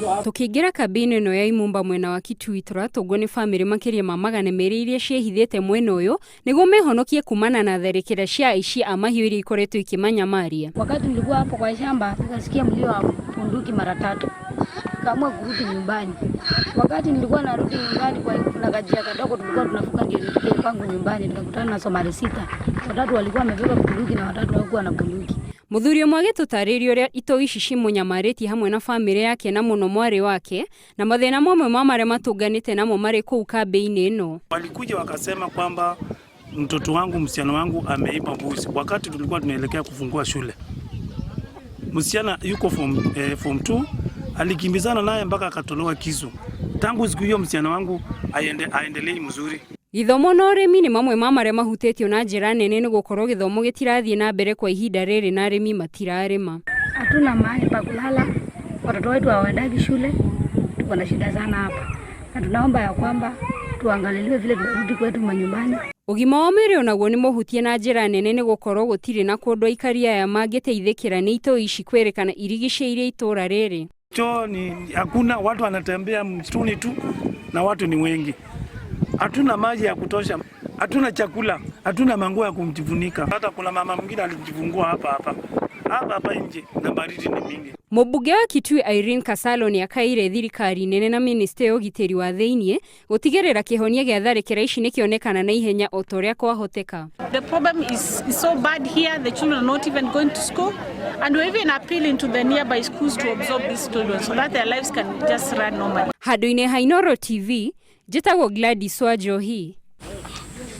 Tũkĩingĩra kambĩ-inĩ ĩno ya Imumba mwena wa Kitui tũratũngwo nĩ bamĩrĩ makĩria ma 200 iria ciĩhithĩte mwena ũyũ nĩguo mehonokie kumana na tharĩkĩra cia aici a mahiũ iria ikoretwo ikĩmanyamaria. Wakati nilikuwa hapo kwa shamba nikasikia mlio wa bunduki mara tatu, nikaamua kurudi nyumbani. Wakati nilikuwa narudi nyumbani, kwa kuna kajia kadogo tulikuwa tunavuka ndio nifike kwangu nyumbani, nikakutana na Somali sita, watatu walikuwa wamebeba bunduki na watatu hawakuwa na bunduki. Mũthuri ũmwe agĩtũtarĩria ũrĩa itoi ici cimũnyamarĩtie hamwe na bamĩrĩ yake na mũno mwarĩ wake na mathĩna mamwe ma marĩa matũnganĩte namo marĩ kũu kambĩ-inĩ ĩno. Walikuja wakasema kwamba mtoto wangu, msichana wangu ameiba mbuzi wakati tulikuwa tunaelekea kufungua shule. Msichana yuko form 2, alikimbizana naye mpaka akatolewa kisu. Tangu siku hiyo msichana wangu aendelei mzuri. Gĩthomo na ũrĩmi nĩ mamwe ma marĩa mahutĩtio na njĩra nene nĩ gũkorwo gĩthomo gĩtirathiĩ na mbere kwa ihinda rĩrĩ na arĩmi matirarĩma. Hatuna mahali pa kulala, watoto wetu hawaendagi shule, tuko na shida sana hapa, na tunaomba ya kwamba tuangaliliwe vile tunarudi kwetu manyumbani. Ũgima wa mwĩrĩ onaguo nĩ mũhutie na njĩra nene nĩ gũkorwo gũtirĩ na kũndũ aikari aya mangĩteithĩkĩra nĩ itoi ici kwĩrĩkana irigicĩirie itũra rĩrĩ. Choo ni hakuna, watu wanatembea msituni tu na watu ni wengi. Hatuna maji ya kutosha, hatuna chakula, hatuna manguo ya kumjifunika. Hata kuna mama mwingine alijifungua hapa hapa hapa hapa nje na baridi ni mingi. Mũmbunge wa Kitui Irene Kasalo nĩ akaire thirikari nene na mĩnĩsta ya ũgitĩri wa thĩiniĩ gũtigĩrĩra kĩhonia gĩa tharĩkĩra ici nĩkĩonekana na ihenya o ta ũrĩa kwahoteka. The problem is so bad here, the children are not even going to school. And we're even appealing to the nearby schools to absorb these children so that their lives can just run normally. Handũ-inĩ ha Inooro TV, njĩtagwo Gladys Wanjohi.